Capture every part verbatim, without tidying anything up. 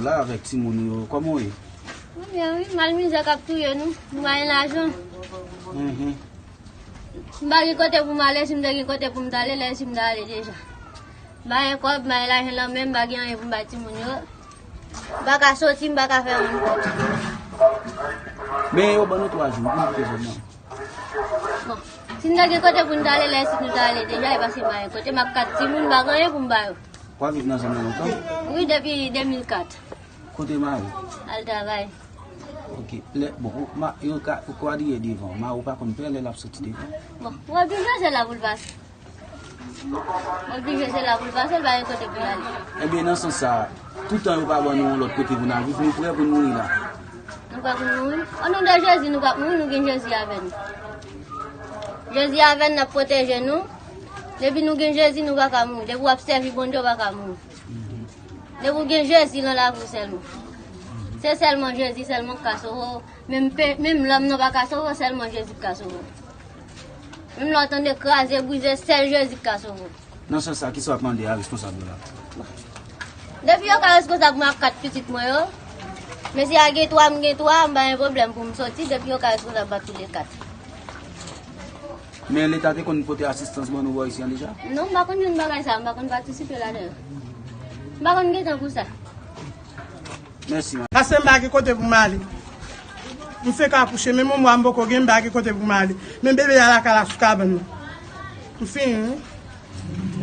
La avèk timoun ou yo, kòman w ye? Mwen byen wi, mal mizè k ap touye nou. Nou pa gen lajan. Mhm. M pa gen kote pou m ale, si m te gen kote pou m t ale, lè si m t ale deja. M pa gen kòb, m pa gen lajan nan men m, m pa gen anyen pou m bay timoun yo. M pa ka soti, m pa ka fè anyen. Men yo ban nou twa jou pou nou kite zòn nan. Bon, si n ta gen kote pou n ta ale, lè si nou ta ale deja, e paske m pa gen kote, m ap kat timoun, m pa gen anyen pou m ba yo. W ap viv nan zòn nan lontan? Wi, depi de mil kat. Kote mari w? Al travay. Ok. Lè, bon, ou, ma, yo ka, ou kwadriye devan. Mari w pa konn pè lè l ap soti devan? Bon, w ap vin jwenn se la pou l pase. Oblije se la pou l pase, l pa gen kote pou l ale. Ebyen, nan sans sa, toutan yo pa ban nou yon lòt kote pou n al viv, nou prè pou n mouri la. Nou prè pou n mouri? O non de Jezi, nou p ap mouri, nou gen Jezi avè n. Jezi avè n, l ap pwoteje nou. Depi nou gen Jezi, nou pa ka mouri. Depi w ap sèvi Bondye, w pa ka mouri. Depi w gen Jezi nan lavi w sèlman. Se sèlman Jezi sèlman k ka sove w. Menm pe, menm lòm nan pa ka sove w, sèlman Jezi k ka sove w. Menm lè w tande kraze, brize, sèl Jezi k ka sove w. Nan sans sa, kisa w ap mande a responsab yo la? Depi yo ka responsab mwen ak kat pitit mwen yo, mesye a gen twa, m gen twa, m pa gen pwoblèm pou m soti, depi yo ka responsab ak tou le kat. Men Leta te konn pote asistans ban nou bò isi an deja? Non, m pa konn jwenn bagay sa, m pa konn patisipe ladan yo. M pa konn gen tan pou sa. Mèsi, man. Paske m pa gen kote pou m ale. M fenk akouche, menm yon mwa m poko gen, m pa gen kote pou m ale. Men bebe a lakay la sou kabann nan. M fini, wi.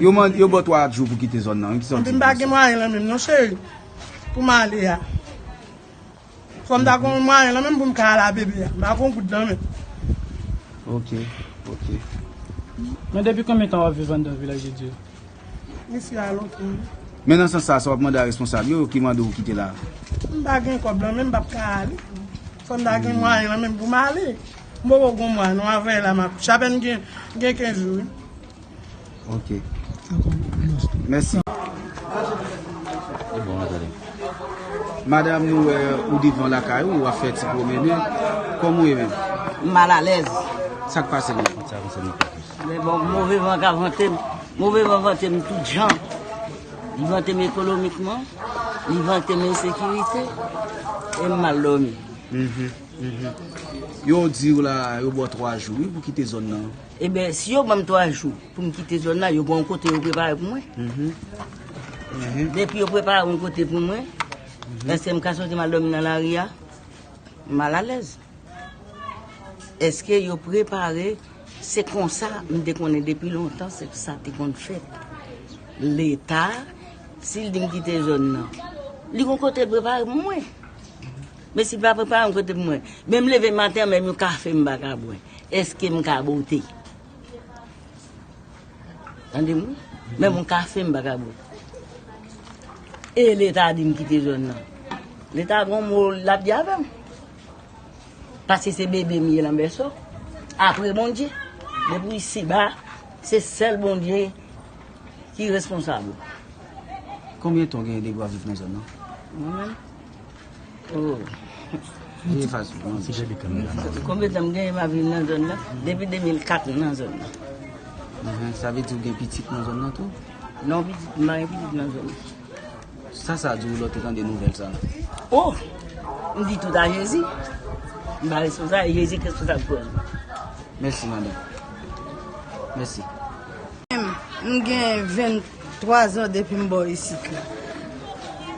Yo mande, yo ba w twa jou pou kite zòn nan, wi. Kisa w di? Epi m pa gen mwayen lan menm, non, cheri. Pou m ale a. Fò m ta gen mwayen lan menm pou m ka al a bebe a. M pa gen goud lan menm. Ok, ok. Men depi konbyen tan w ap viv anndan Vilaj de Dye? Isi a lontan. Men nan sans sa, sa w ap mande a responsab yo, yo ki mande w kite la? M pa gen kòb lan menm, m p ap ka ale. Fò m ta gen mwayen lan menm pou m ale. M poko gen mwayen non, avè la m akouche. Apèn gen, gen kenz jou, wi. Ok. Mèsi. Madanm, nou wè ou devan lakay ou, w ap fè ti pwomennen. Kòman w ye menm? M malalèz. Sa k pase menm? Sa konsène w plis? Men bon, move van ka vante m. Move van vante m tout jan. Li vante m ekonomikman, li vante m ensekirite, e m mal dòmi. Mhm, mhm. Yo di w la, yo ba w twa jou, wi, pou kite zòn nan. Ebyen, si yo ban m twa jou pou m kite zòn nan, yo gen yon kote yo prepare pou mwen. Mhm. Mhm. Depi yo prepare yon kote pou mwen, èske m ka soti m al dòmi nan lari a? M malalèz. Èske yo prepare? Se konsa m te konnen depi lontan, se sa te konn fèt. Leta, si l di m kite zòn nan, li gon kote l prepare pou mwen. Men si l pa prepare yon kote pou mwen, menm leve maten an, menm yon kafe m pa ka bwè. Èske m ka bote? Tande m wi. Menm yon kafe m pa ka bwè. E Leta di m kite zòn nan. Leta gon mo l ap di avè m. Paske se bebe m ye nan bèso. Apre Bondye. Depi isi ba, se sèl Bondye ki responsab. Konbyen tan w gen depi w ap viv nan zòn nan? Mwen menm? Oh. Veye fas ou, mwen. Konbyen tan m genyen m ap viv nan zòn nan? Depi de mil kat m nan zòn nan. Mhm, sa vle di w gen pitit nan zòn nan tou? Non, pitit, m pa gen pitit nan zòn nan. Sa sa di w lè w te tande nouvèl sa? Oh! M di tout a Jezi. M pa responsab, Jezi k responsab kòz mwen. Mèsi, madanm. Mèsi. M gen venntwa zan depi m bò isit la.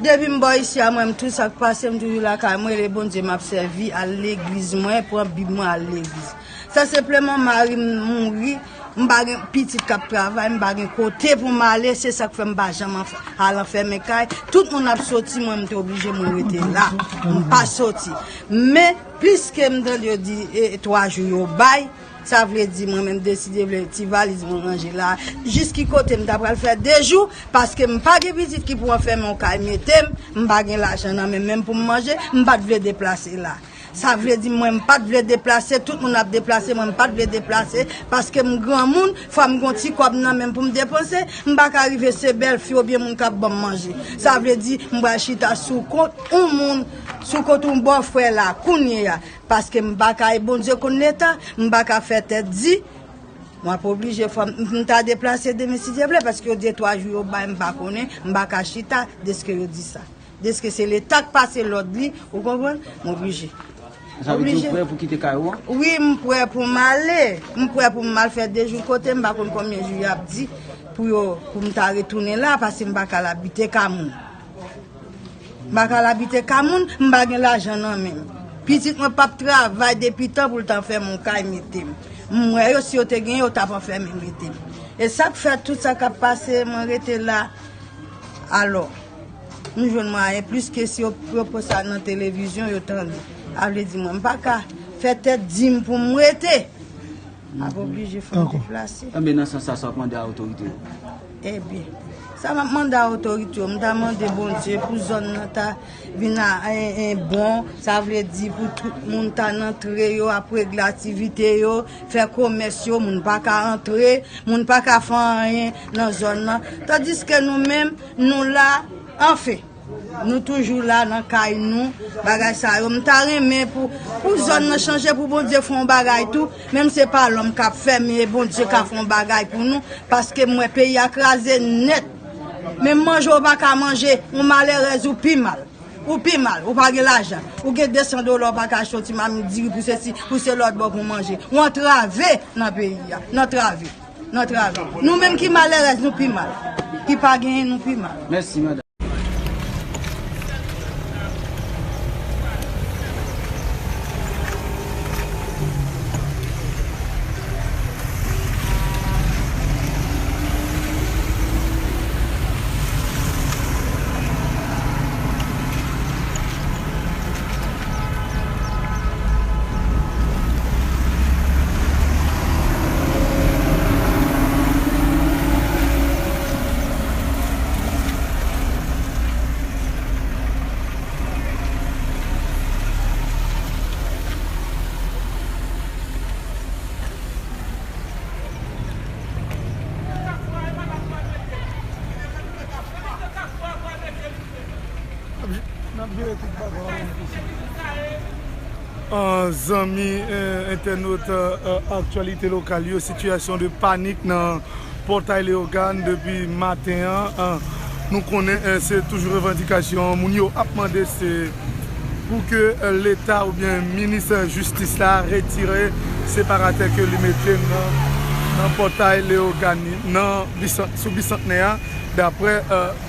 Depi m bò isi a, mwen, m tou sa k pase, m toujou lakay mwen, rele Bondye, m ap sèvi, al legliz mwen, pran Bib mwen, al legliz. Sa senpleman, mari m mouri, m pa gen pitit k ap travay, m pa gen kote pou m ale, se sa k fè m pa janm anf-, al anfèmen kay. Tout moun ap soti, mwen, m te oblije, mwen rete la. M pa soti. Men, pliske m tande yo di, e, twa jou yo bay, sa vle di mwen menm deside vle ti valiz mwen ranje la. Jis ki kote m ta pral fè de jou, paske m pa gen pitit ki pou anfèmen yon kay mete m, m pa gen lajan nan men m menm pou m manje, m pa t vle deplase la. Sa vle di mwen m pa t vle deplase, tout moun ap deplase, mwen m pa t vle deplase, paske m granmoun, fò m gon ti kòb nan men m pou m depanse, m pa ka rive se bèlfi oubyen moun k ap ban m manje. Sa vle di m pral chita sou kont yon moun, sou kont yon bòfrè la, kounye a. Paske m pa ka, e Bondye konn leta, m pa ka fè tèt di. Mwen ap oblije fò m, m ta deplase demen si Dye vle, paske yo di twa jou yo bay, m pa konnen, m pa ka chita deske yo di sa. Deske se Leta k pase lòd li, ou konprann? M oblije. Sa vle di ou prè pou kite kay ou an? Wi, m prè pou m ale. M prè pou m al fè de jou kote m pa konn konbyen jou y ap di pou yo, pou m ta retounen la, paske m pa ka al abite ka moun. M pa ka al abite ka moun, m pa gen lajan nan men m. Pitit mwen p ap travay depi tan pou l ta anfèmen yon kay mete m. M wè yo, si yo te gen, yo t ap anfèmen mete m. E sa k fè tout sa k ap pase, mwen rete la. Alò, m jwenn mwayen plis ke si yo, yo poste sa nan televizyon, yo tande. Sa vle di mwen, m pa ka fè tèt di m pou m rete. M ap oblije fè yon deplase. Enben, nan sans sa, sa w ap mande a otorite yo? Ebyen, sa m ap mande a otorite yo, m ta mande Bondye pou zòn nan ta vin a, en, en, bon, sa vle di pou tout moun ta nan antre yo, ap regle aktivite yo, fè komès yo, moun pa ka antre, moun pa ka fè anyen nan zòn nan. Tandiske nou menm, nou la, anfen. Nou toujou la nan kay nou, bagay sa yo. M ta renmen pou, pou zòn nan chanje, pou Bondye fè yon bagay tou. Menm se pa lòm k ap fè, men Bondye ka fè yon bagay pou nou, paske m wè peyi a kraze nèt. Menm manje w pa ka manje, yon malerèz ou pi mal. Ou pi mal, ou pa gen lajan. Ou gen de san dola, ou pa ka achte yon ti mamit diri pou sesi, pou se lòt bò pou manje. Ou antrave nan peyi a, n antrave. N antrave. Nou menm ki malerèz, nou pi mal. Ki pa genyen, nou pi mal. Mèsi, madanm. N ap jere tout bagay. An, zanmi, eh, entènot, eh, Aktyalite Lokal yo, sitiyasyon de panik nan Pòtay Leyogàn depi maten an. Eh, nou konnen, eh, se toujou revandikasyon moun yo ap mande, se pou ke, eh, Leta oubyen minis jistis la retire separatè ke li mete nan, nan Pòtay Leyogàn, nan Bisan-, sou Bisantnè a, daprè, eh,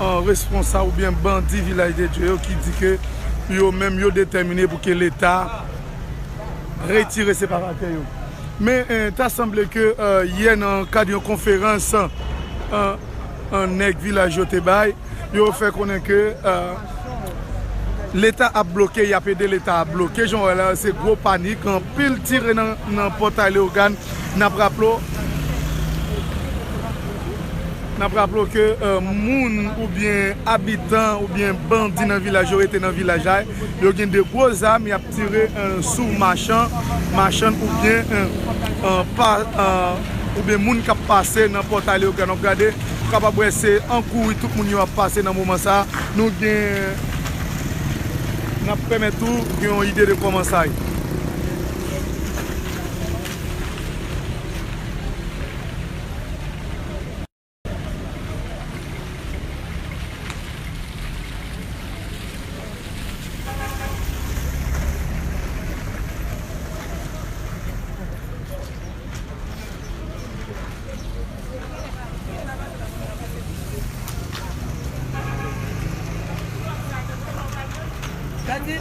an responsab oubyen bandi Vilaj de Dye yo ki di ke yo menm yo detèmine pou ke Leta retire separatè yo. Men, eh, ta sanble ke, eh, yè nan kad yon konferans, eh, eh, nèg vilaj yo te bay, yo fè konnen ke, eh, Leta ap bloke, y ap ede Leta ap bloke. Jan w wè la, se gwo panik, anpil tire nan, nan Pòtay Leyogàn. N ap raple w, n ap raple w ke, eh, moun oubyen abitan oubyen bandi nan vilaj yo rete nan vilaj la. Yo gen de gwo zam, y ap tire, eh, sou machan, machann oubyen, eh, eh, pa, eh, oubyen moun k ap pase nan Pòtay Leyogàn. W ap gade, w kapab wè se an kouri tout moun yo ap pase nan moman sa a. Nou gen, n ap pèmèt ou gen yon ide de kòman sa ye.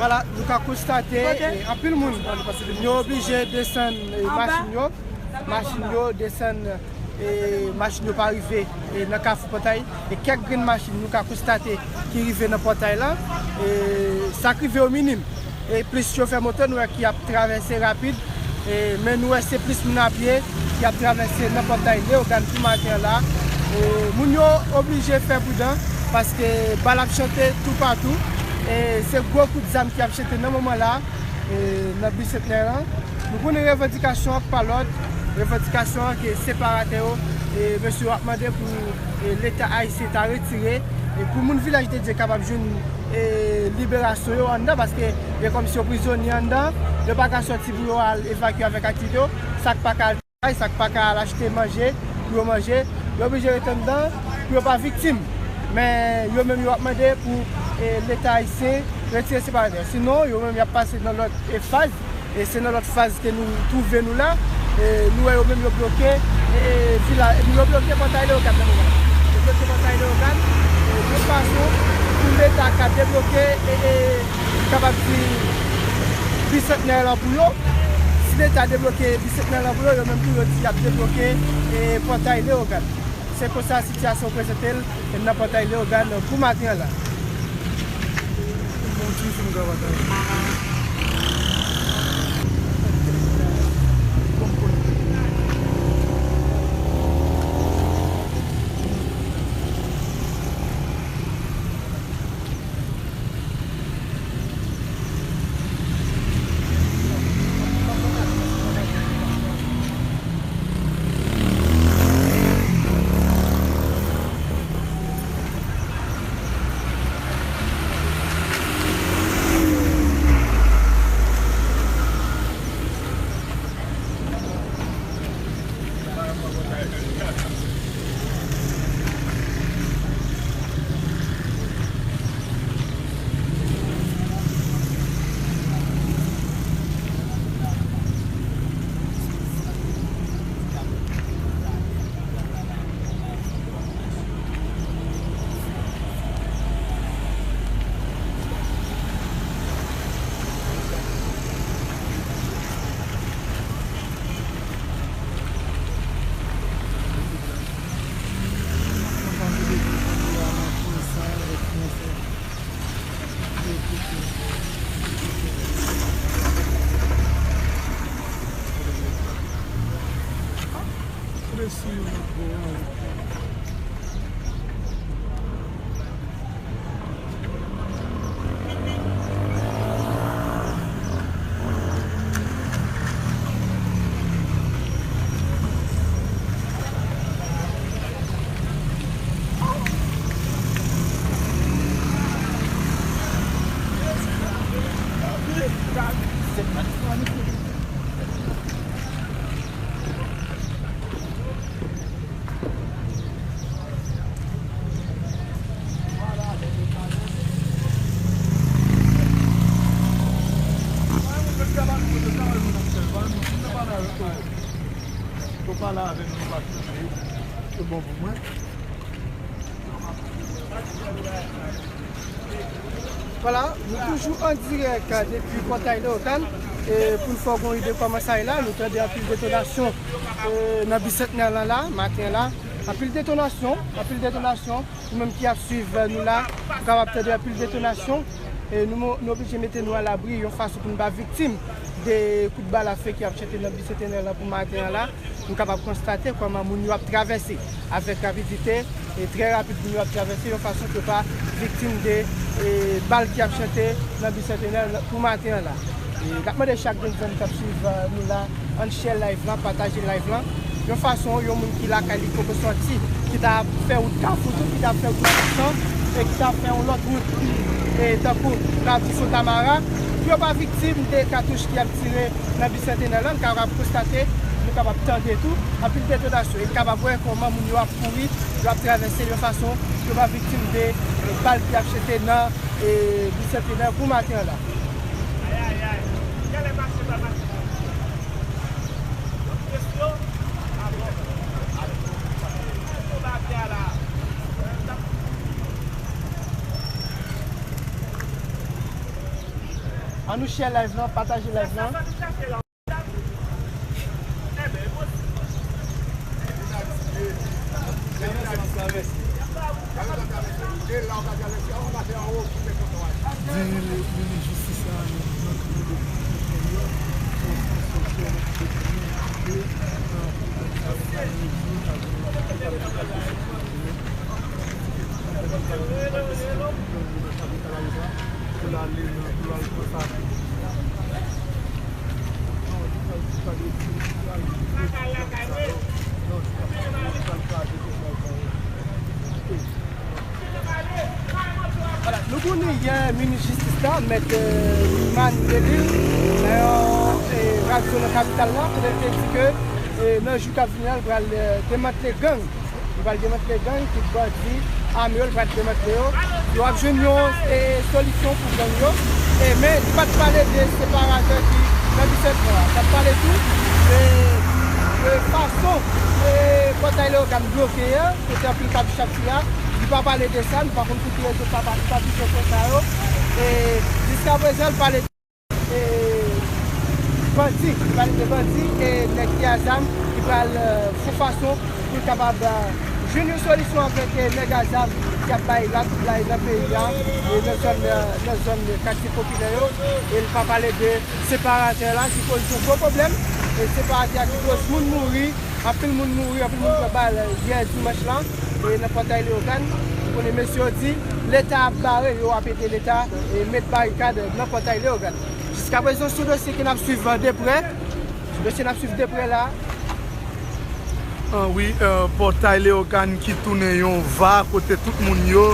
Vwala, nou ka konstate, eh, anpil moun, yo oblije desann, eh, machin yo, machin yo desann, eh, machin yo pa rive, eh, nan Kafou Pòtay, e kèk grenn machin nou ka konstate ki rive nan pòtay la, eh, sa k rive yo minim. E plis chofè moto nou wè ki ap travèse rapid, e, men nou wè se plis moun a pye ki ap travèse nan pòtay Leyogàn pou maten an la. E, moun yo oblije fè pridan paske bal ap chante toupatou. E, se gwo kout zam ki ap chante nan moman la, e, nan Bisantnè lan. Nou konnen revandikasyon an pa lòt, revandikasyon an ke separatè yo, e, mesye yo ap mande pou, e, Leta ayisyen ta retire, e, pou moun Vilaj de Dye kapab jwenn e, liberasyon yo anndan, paske e kòmsi yo prizonye anndan, yo pa ka sòti pou yo al evakye avèk aktivite yo, sa k pa ka al travay, sa k pa ka al achte manje pou yo manje, yo oblije rete anndan pou yo pa viktim. Men yo menm yo ap mande pou e, Leta ayisyen retire separatè. Sinon, yo menm y ap pase nan lòt, e, faz. E se nan lòt faz ke nou twouve nou la. E nou wè yo menm yo bloke, e, e, vila, yo bloke pòtay Leyogàn nan moman. Yo bloke pòtay Leyogàn, e, yon fason pou Leta ka debloke, e, e, kapab di, bisantnè lan pou yo. Si Leta debloke bisantnè lan pou yo, yo menm tou yo di y ap debloke, e, pòtay Leyogàn. Se konsa sitiyasyon prezante l nan pòtay Leyogàn pou maten an la. Vwala, nou toujou an dirèk depi pòtay Leyogàn, e pou n fè w gon ide kòman sa ye la, nou tande anpil detonasyon, e, nan Bisantnè lan la, maten la. Anpil detonasyon, anpil detonasyon. Ou menm ki ap swiv nou la, ou kapab tande anpil detonasyon. E nou, nou oblije mete nou alabri yon fason pou n pa viktim de kout bal a fe ki ap chante nan Bisentenè lan pou maten an la. Nou kapab konstate kòman moun yo ap travèse avèk rapidite, e trè rapid moun yo ap travèse yon fason pou yo pa viktim de, e, bal ki ap chante nan Bisentenè pou maten an la. E n ap mande chak grenn zanmi k ap swiv, e, nou la, ann share live lan, pataje live lan. Yon fason, yon moun ki lakay li poko sòti, ki ta fè wout Kafou tou, ki ta fè wout Matisan, e ki ta fè yon lòt wout, e tankou Kafou Fontamara, pou yo pa viktim de katouch ki ap tire nan Bisentenè lan, nou kapab konstate, nou kapab tande tou, anpil detonasyon. E n kapab wè kòman moun yo ap kouri, yo ap travèse yon fason, yo pa viktim de, e, bal ki ap chante nan, e, Bisentenè pou maten an la. Ann nou share live lan, pataje live lan. Di minis jistis la, nou mande pou konprann yo, pou sitiyasyon nan ki depann yo, e, nan pwoblèm sa yo, sa yo rezoud avèk, pou l ale nan, pou l al pran sa. Vwala, nou konnen yè minis jistis la, mèt, e, Wilmane Delille, nan yon, e, radyo nan kapital la, kote l te di ke, e, nan jou k ap vini an, l pral, e, demantle gang. Li pral demantle gang, tout bandi, ame yo, li pral demantle yo. Yo ap jwenn yon, e, solisyon pou gang yo. E, men, li pa t pale de separatè ki nan Bisantnò a. Li pa t pale tou de, de fason, e, Pòtay Leyogàn bloke a, kote anpil kabich ap tire a. Li pa pale de sa, nou pa konn pou ki rezon li pa, li pa touche pwen sa yo. E, jiskaprezan, li pale e, bandi, li pale de bandi e nèg ki a zam ki pral, e, fè fason pou l kapab, e, jwenn yon solisyon avèk, e, nèg a zam k ap bay lakout la e nan peyi a, e nan zòn, e, nan zòn katye popilè yo. E l pa pale de separatè la ki koz yon gwo pwoblèm, e separatè a ki koz moun mouri, anpil moun mouri, anpil moun pran bal yè dimanch lan, e nan Pòtay Leyogàn. Ou konnen mesye yo di Leta ap bare yo, ap ede Leta e met barikad nan Pòtay Leyogàn. Jiskaprezan, sou dosye ke n ap swiv de prè, sou dosye n ap swiv de prè la. Ah, wi, e, Pòtay Leyogàn ki tounen yon va kote tout moun yo,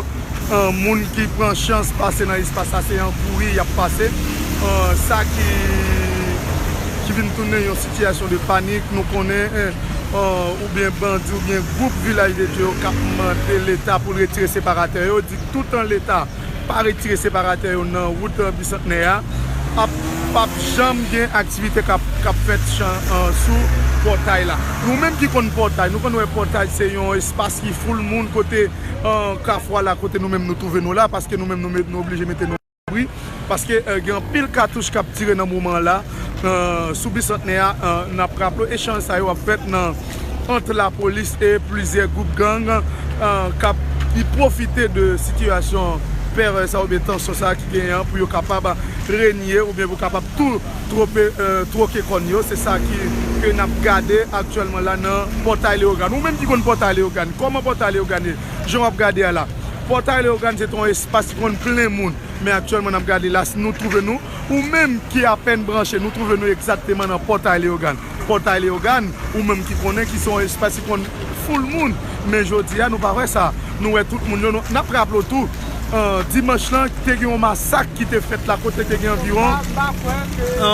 e, moun ki pran chans pase nan espas la, se an kouri y ap pase. E, sa ki, ki vin tounen yon sitiyasyon de panik, nou konnen, e, e, oubyen bandi, oubyen gwoup Vilaj de Dye yo k ap mande Leta pou l retire separatè yo, di toutan Leta pa retire separatè yo nan wout, e, Bisantnè a, ap, p ap janm gen aktivite k ap, k ap fèt chan, e, sou Pòtay la. Nou menm ki konn Pòtay, nou konn wè Pòtay se yon espas ki full moun kote, e, kafou a la kote nou menm nou twouve nou la, paske nou menm nou met, nou oblije mete nou abri, paske, e, gen anpil katouch k ap tire nan moman la, e, sou Bisantnè a, e, n ap raple w, echanj sa yo ap fèt nan ant lapolis e plizyè gwoup gang, e, k ap, ki pwofite de sitiyasyon pè sa oubyen tansyon sa ki genyen an pou yo kapab renye oubyen pou kapab tou twope, e, twoke kòn yo. Se sa ki, ke n ap gade aktyèlman la nan Pòtay Leyogàn. Ou menm ki konn Pòtay Leyogàn, kòman Pòtay Leyogàn ye? Jan w ap gade a la, Pòtay Leyogàn se te yon espas ki konn plen moun. Men aktyèlman n ap gade la, si nou twouve nou, ou menm ki apèn branche, nou twouve nou egzakteman nan Pòtay Leyogàn. Pòtay Leyogàn, ou menm ki konnen ki se yon espas ki konn full moun. Men jodi a, nou pa wè sa. Nou wè tout moun yo, nou, n ap raple w tou, e, dimanch lan, te gen yon masak ki te fèt la, kote te gen anviwon, e,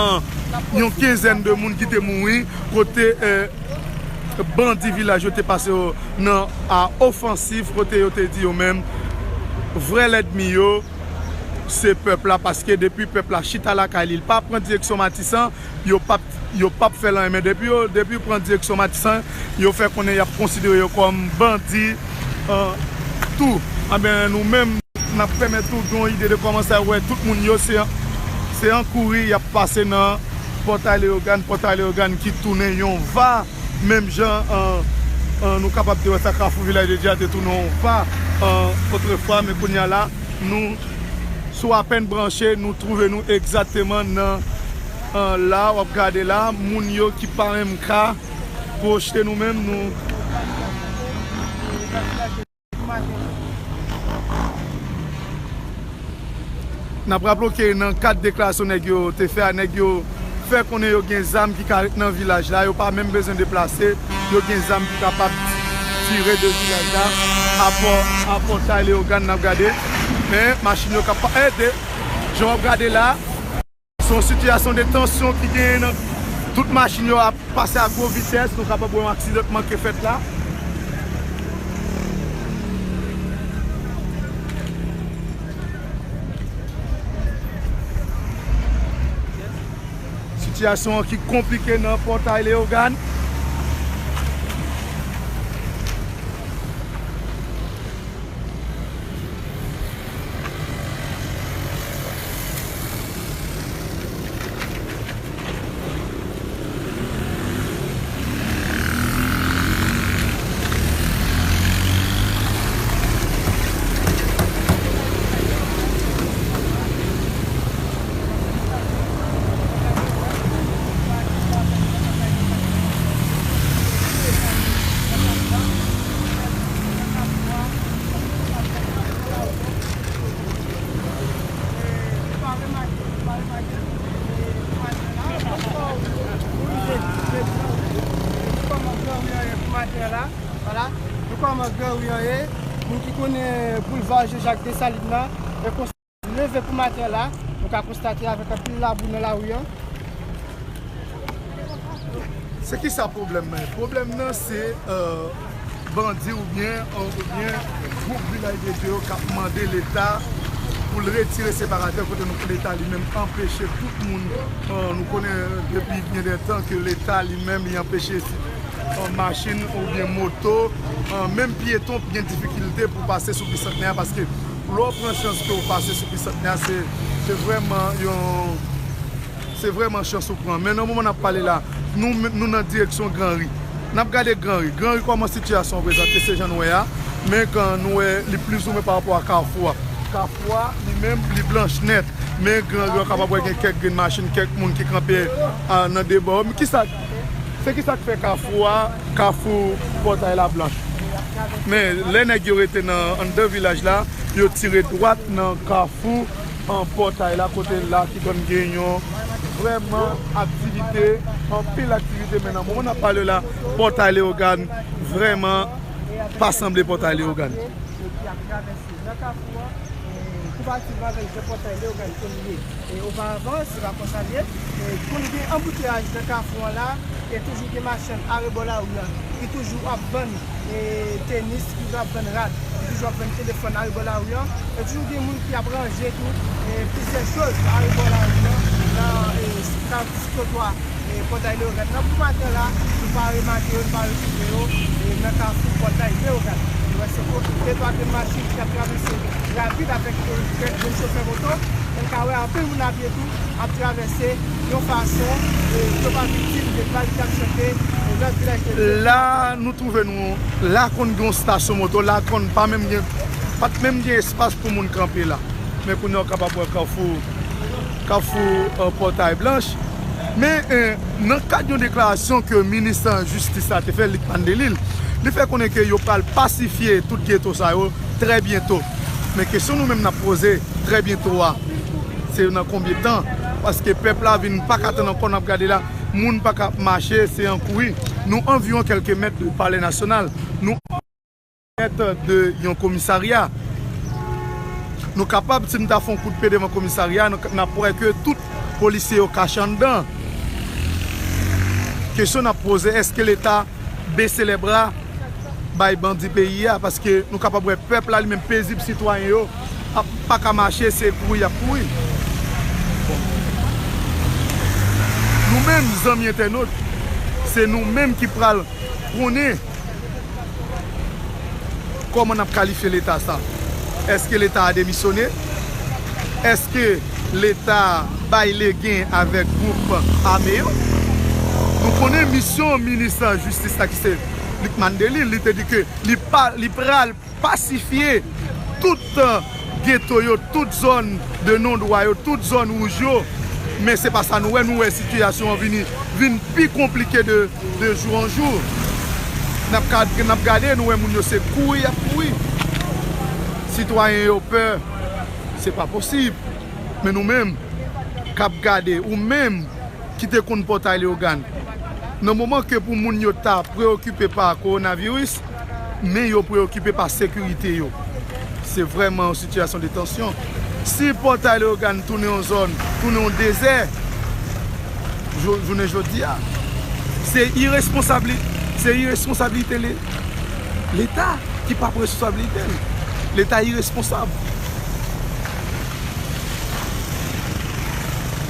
yon kenzèn de moun ki te mouri, kote, e, bandi vilaj yo te pase yo nan a ofansif, kote yo te di yo menm, vrè lènmi yo, se pèp la, paske depi pèp la chita lakay li, li pa pran direksyon Matisan, yo p ap, yo p ap fè l anyen. Men depi yo, depi yo pran direksyon Matisan, yo fè konnen y ap konsidere yo kòm bandi, e, tou. Anben, nou menm, n ap pèmèt ou gen yon ide de kòman sa, wè tout moun yo, se, se an kouri y ap pase nan Pòtay Leyogàn, Pòtay Leyogàn ki tounen yon va, menm jan, e, e, nou kapab te wè sa Kafou Vilaj de Dye a te tounen yon va, e, otrefwa, men kounye a la, nou, si w apèn branche, nou twouve nou egzakteman nan, e, la, w ap gade la, moun yo ki pa menm ka pwojte nou menm, nou. N ap raple w ke nan kad deklarasyon nèg yo te fè a, nèg yo fè konnen yo gen zam ki ka ret nan vilaj la, yo pa menm bezwen deplase, yo gen zam ki kapab tire de vilaj la, a Pò, a Pòtay Leyogàn n ap gade, men machin yo k ap pa ede, jan w ap gade la. Se yon sitiyasyon de tansyon ki genyen nan tout machin yo ap pase a gwo vitès, nou kapab wè yon aksidan k manke fèt la. Sitiyasyon an ki konplike nan Pòtay Leyogàn. Vwala, nou kòman Gran Ri an ye, moun ki konnen boulva Jean Jacques Dessalines nan, e konsa leve pou maten la, nou ka konstate avèk anpil labou nan lari an. Se kisa pwoblèm nan? Pwoblèm nan se, e, Bandi oubyen, oubyen gwoup Vilaj de Dye yo k ap mande Leta pou l retire separatè kote nou, Leta li menm anpeche tout moun, eh, nou konnen depi gen de tan ke Leta li menm li anpeche, eh, machin oubyen moto, eh, menm pyeton gen difikilte pou pase sou Bisantnè a, paske lè w pran chans ke w pase sou Bisantnè a, se, se vrèman yon, se vrèman chans ou pran. Men nan moman n ap pale la, nou, nou nan direksyon Granri. N ap gade Granri. Granri, kòman sitiyasyon an prezante, se jan n wè a. Men kan nou wè, li plizoumwen pa rapò a Kafou a. Kafou a, li menm, li blanch nèt. Men Granri, w kapab wè gen kèk grenn machin, kèk moun ki kanpe, ah, nan debò. Men kisa, se kisa k fè Kafou a, Kafou Pòtay la blanch? Men lè nèg yo rete nan, anndan vilaj la, yo tire dwat nan Kafou an Pòtay la, kote la ki konn gen yon vrèman aktivite, anpil aktivite, men nan moman n ap pale la, Pòtay Leyogàn vrèman pa sanble Pòtay Leyogàn. Nan Kafou an, e, kou pati Vagaj de Pòtay Leyogàn ke li ye. E oparavan, se pa konsa l ye. E konn gen anbouteyaj nan Kafou an la, e toujou gen machann arebò lari an ki toujou ap vann, e, tenis, ki toujou ap vann rad, ki toujou ap vann telefòn arebò lari an. E toujou gen moun ki ap ranje tou, e, plizyè choz arebò lari an, nan, e, sou trotwa, e, Pòtay Leyogàn. Nan pou maten la, nou pa remake yo, nou pa retwouve yo, e, nan Kafou Pòtay Leyogàn. Nou wè se konplike, twa grenn machin ki ap travèse rapid avèk, e, kèk jèn chofè moto. Men n ka wè anpil moun a pye tou ap travèse yon fason, e, yo pa viktim de bal k ap chante, e, nan vilaj de Dye. La, nou twouve nou, la konn gen yon stasyon moto, la konn pa menm gen, pa t menm gen espas pou moun kanpe la. Men kounye a, w kapab wè Kafou, Kafou, e, Pòtay Blanch. Men, e, nan kad yon deklarasyon ke minis jistis la te fè, Lucmane Delille, li fè konnen ke yo pral pasifye tout geto sa yo trè byento. Men kesyon nou menm n ap poze, trè byento a, se nan konbyen tan? Paske pèp la vin pa ka tann ankò, n ap gade la, moun pa ka mache, se an kouri. Nou anviwon kèlke mèt de Palè Nasyonal. Nou mèt de yon komisarya. Nou kapab, si n ta fè yon kout pye devan komisarya, n, n ap wè ke tout polisye yo kache anndan. Kesyon n ap poze, èske Leta bese lè bra bay bandi peyi a? Paske nou kapab wè pèp la li menm pezib, sitwayen yo ap, pa ka mache, se kouri y ap kouri. Bon. Nou menm, zanmi entènot, se nou menm ki pral konnen kòman n ap kalifye Leta sa. Èske Leta a demisyone? Èske Leta bay legen avèk gwoup ame yo? Nou konnen misyon minis jistis la ki se Lucmane Delille, li te di ke li pa, li pral pasifye tout, euh, geto yo, tout zòn de non dwa yo, tout zòn wouj yo. Men se pa sa nou wè, nou wè sitiyasyon an vini, vin pi konplike de, de jou an jou. N ap ka, n ap gade, nou wè moun yo se kouri y ap kouri. Sitwayen yo pè, se pa posib. Men nou menm k ap gade, ou menm ki te konn Pòtay Leyogàn, nan moman ke pou moun yo ta preokipe pa kowonaviris, men yo preokipe pa sekirite yo. Se vrèman yon sitiyasyon de tansyon. Si Pòtay Leyogàn tounen yon zòn, tounen yon dezè, jou-, jounen jodi a, se iresponsabli-, se iresponsablite Le-, Leta ki pa pran responsabilite l. Leta iresponsab.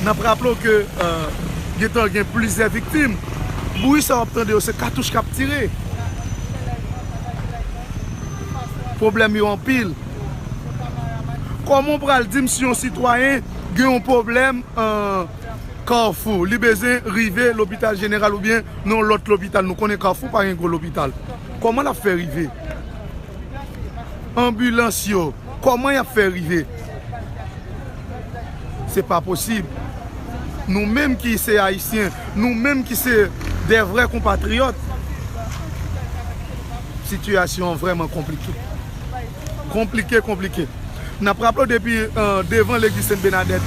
N ap raple w ke, euh, gentan gen plizyè viktim. Bri sa w ap tande yo, se katouch k ap tire. Pwoblèm yo anpil. Kòman w pral di m si yon sitwayen gen yon pwoblèm, euh, Kafou, li bezwen rive lopital jeneral oubyen nan yon lòt lopital? Nou konnen Kafou pa gen gwo lopital. Kòman l ap fè rive? Anbilans yo, kòman y ap fè rive? Se pa posib. Nou menm ki se Ayisyen, nou menm ki se de vrè konpatriyòt, sitiyasyon an vrèman konplike. Konplike, konplike. N ap raple w depi, euh, devan legliz Sent Bènadèt,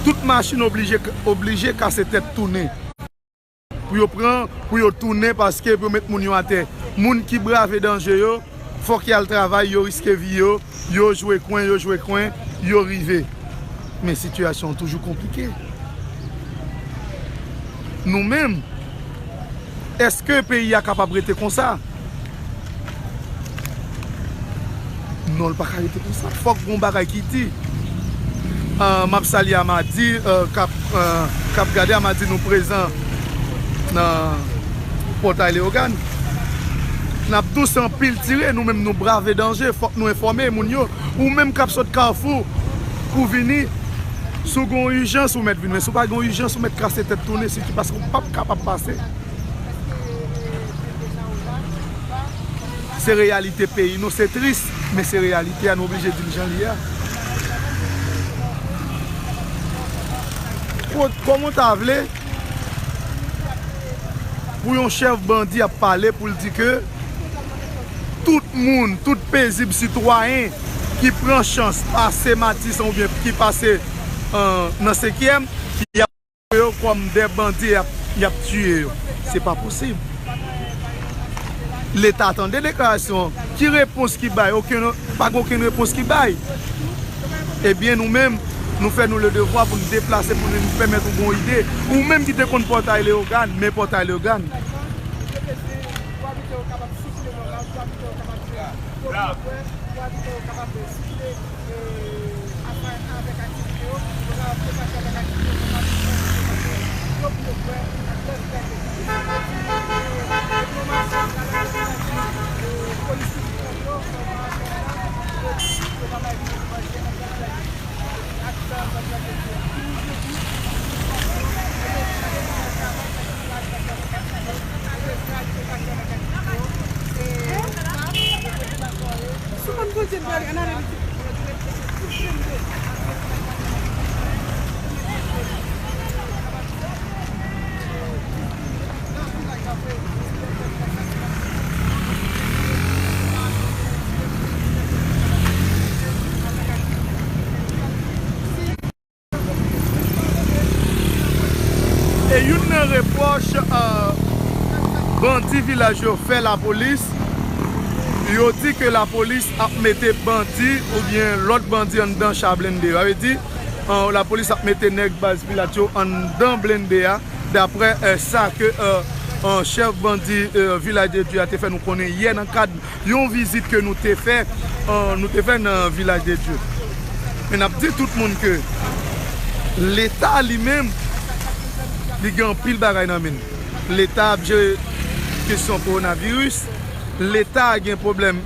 tout machin oblije, oblije kase tèt tounen. Pou yo pran, pou yo tounen, paske pou yo met moun yo atè. Moun ki brave danje yo, fòk y al travay, yo riske vi yo, yo jwe kwen, yo jwe kwen, yo rive. Men sitiyasyon an toujou konplike. Nou menm, èske peyi a kapab rete konsa? Non, l pa ka rete konsa. Fòk gon bagay ki di. Ah, m ap salye Amadi, ah, k ap, ah, k ap gade. Amadi, nou prezan nan Pòtay Leyogàn. N ap douse anpil tire, nou menm nou brave danje, fòk nou enfòme moun yo. Ou menm k ap sot Kafou pou vini, si w gen yon ijans, ou mèt vin, men si w pa gen yon ijans, ou mèt kase tèt tounen, sitou paske w p ap kapab pase. Se reyalite peyi nou, se tris, men se reyalite a, nou oblije di l jan l ye a. Ko-, kòman w ta vle pou yon chèf bandi ap pale pou l di ke tout moun, tout pezib sitwayen ki pran chans pase Matisan oubyen ki pase, euh, nan senkyèm, y ap yo kòm de bandi, y ap, y ap tiye yo. Se pa posib. Leta tande deklarasyon an. Ki repons ki bay? Okenn, pa gen okenn repons ki bay. Ebyen, nou menm, nou fè nou le devwa pou nou deplase, pou nou pèmèt ou gon ide. Ou menm ki te konn Pòtay Leyogàn, men Pòtay Leyogàn. E youn nan repwòch, euh, bandi vilaj yo fè lapolis, yo di ke lapolis ap mete bandi oubyen lòt bandi anndan cha blende. Sa vle di, euh, lapolis ap mete nèg baz vilaj yo anndan blende a, daprè, euh, sa ke, euh, euh, chèf bandi, euh, Vilaj de Dye a te fè nou konnen yè nan kad yon vizit ke nou te fè, euh, nou te fè nan Vilaj de Dye. Men n ap di tout moun ke Leta li menm, li gen anpil bagay nan men l. Leta ap jere kesyon kowonaviris. Leta gen pwoblèm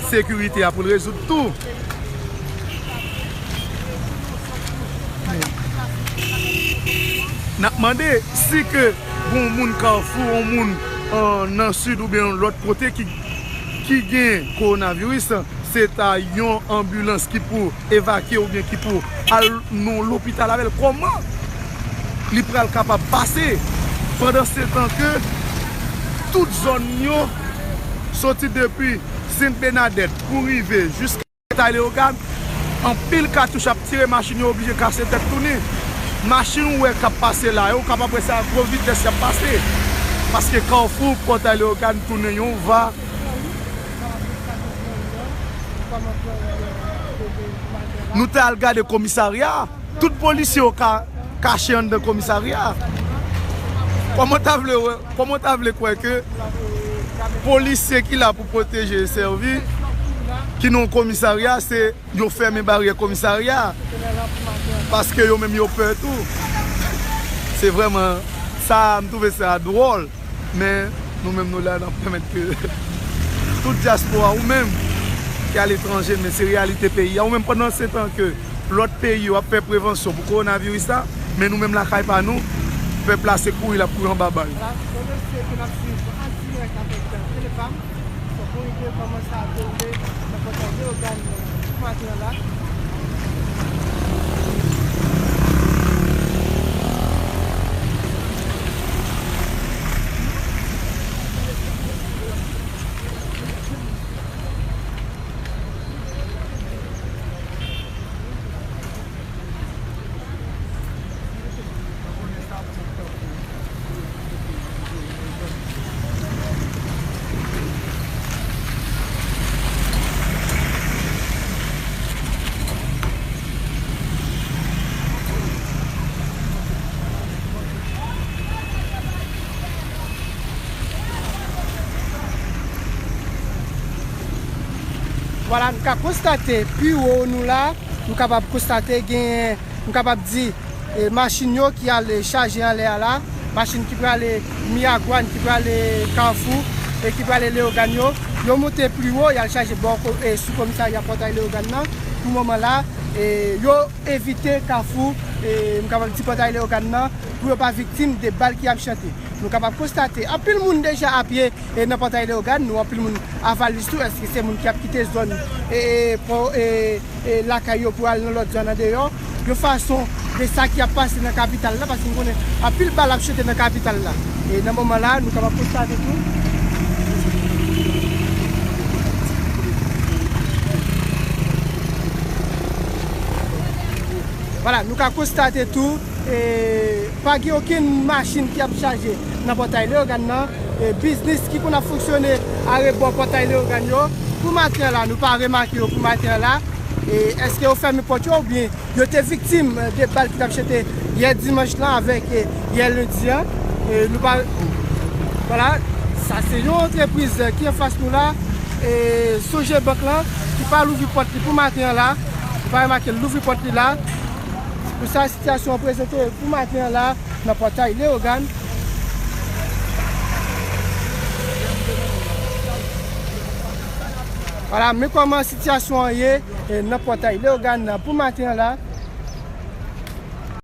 sekirite a pou l rezoud tou. N ap mande si ke gon moun Kafou, yon moun, euh, nan Sid oubyen yon lòt kote ki, ki gen kowonaviris, se ta yon anbilans ki pou evakye oubyen ki pou al nan lopital avè l. Kòman li pral kapab pase pandan se tan ke tout zòn yo, soti depi Sent Benadèt pou rive jiska Pòtay Leyogàn, anpil katouch ap tire, machin yo oblije kase tèt tounen. Machin ou wè k ap pase la yo, ou kapab wè se a gwo vitès y ap pase. Paske Kafou Pòtay Leyogàn tounen yon va. Nou te al gade komisarya. Tout polisye yo ka kache anndan komisarya. Kòman w ta vle wè, kòman w ta vle kwè ke polisye ki la pou pwoteje e sèvi, ki nan yon komisarya, se yo fèmen baryè komisarya a? Paske yo menm yo pè tou. Se vrèman sa, m twouve sa dwòl. Men nou menm nou la, n ap pèmèt ke tout dyaspora, ou menm ki aletranje, men se reyalite peyi a, ou menm pandan se tan ke lòt peyi yo ap fè prevansyon pou kowonaviris la, men nou menm lakay pa nou, pèp la se kouri l ap kouri anba bal. Fòk nou rive kòmanse a tonbe nan pòtay Leyogàn nan maten an la. Vwala, nou ka konstate pi wo nou la, nou kapab konstate gen, nou kapab di, e, machin yo ki al chaje anlè a la, machin ki prale Miragwàn, ki prale Kafou, e ki prale Leyogàn yo, yo monte pi wo, y al chaje bò ko-, e, sou komisarya Pòtay Leyogàn nan. Pou moman la, e, yo evite Kafou, e, m kapab di Pòtay Leyogàn nan, pou yo pa viktim de bal ki ap chante. Nou kapab konstate anpil moun deja apye, e, nan Pòtay Leyogàn, nou anpil moun avalis tou, èske se moun ki ap kite zòn, e, e, po-, e, e, lakay yo pou al nan lòt zòn andeyò, yon fason de sa ki ap pase nan kapital la, paske nou konnen anpil bal ap chante nan kapital la. E nan moman la, nou kapab konstate tou. Vwala, nou ka konstate tou, e, pa gen okenn machin ki ap chaje nan Pòtay Leyogàn nan. E, biznis ki konn ap fonksyone arebò Pòtay Leyogàn yo, pou maten an la, nou pa remake yo pou maten an la. E, èske yo fèmen pòt yo oubyen yo te viktim, e, de bal ki t ap chante yè dimanch lan avèk, e, yè lendi an? E, nou pa, vwala, sa se yon antrepriz, e, ki anfas nou la, e, Sogebank lan, ki pa louvri pòt li pou maten an la. Nou pa remake l louvri pòt li la. Pou sa sitiyasyon an prezante pou maten an la nan Pòtay Leyogàn. Vwala, men kòman sitiyasyon an ye, e, nan Pòtay Leyogàn nan pou maten an la.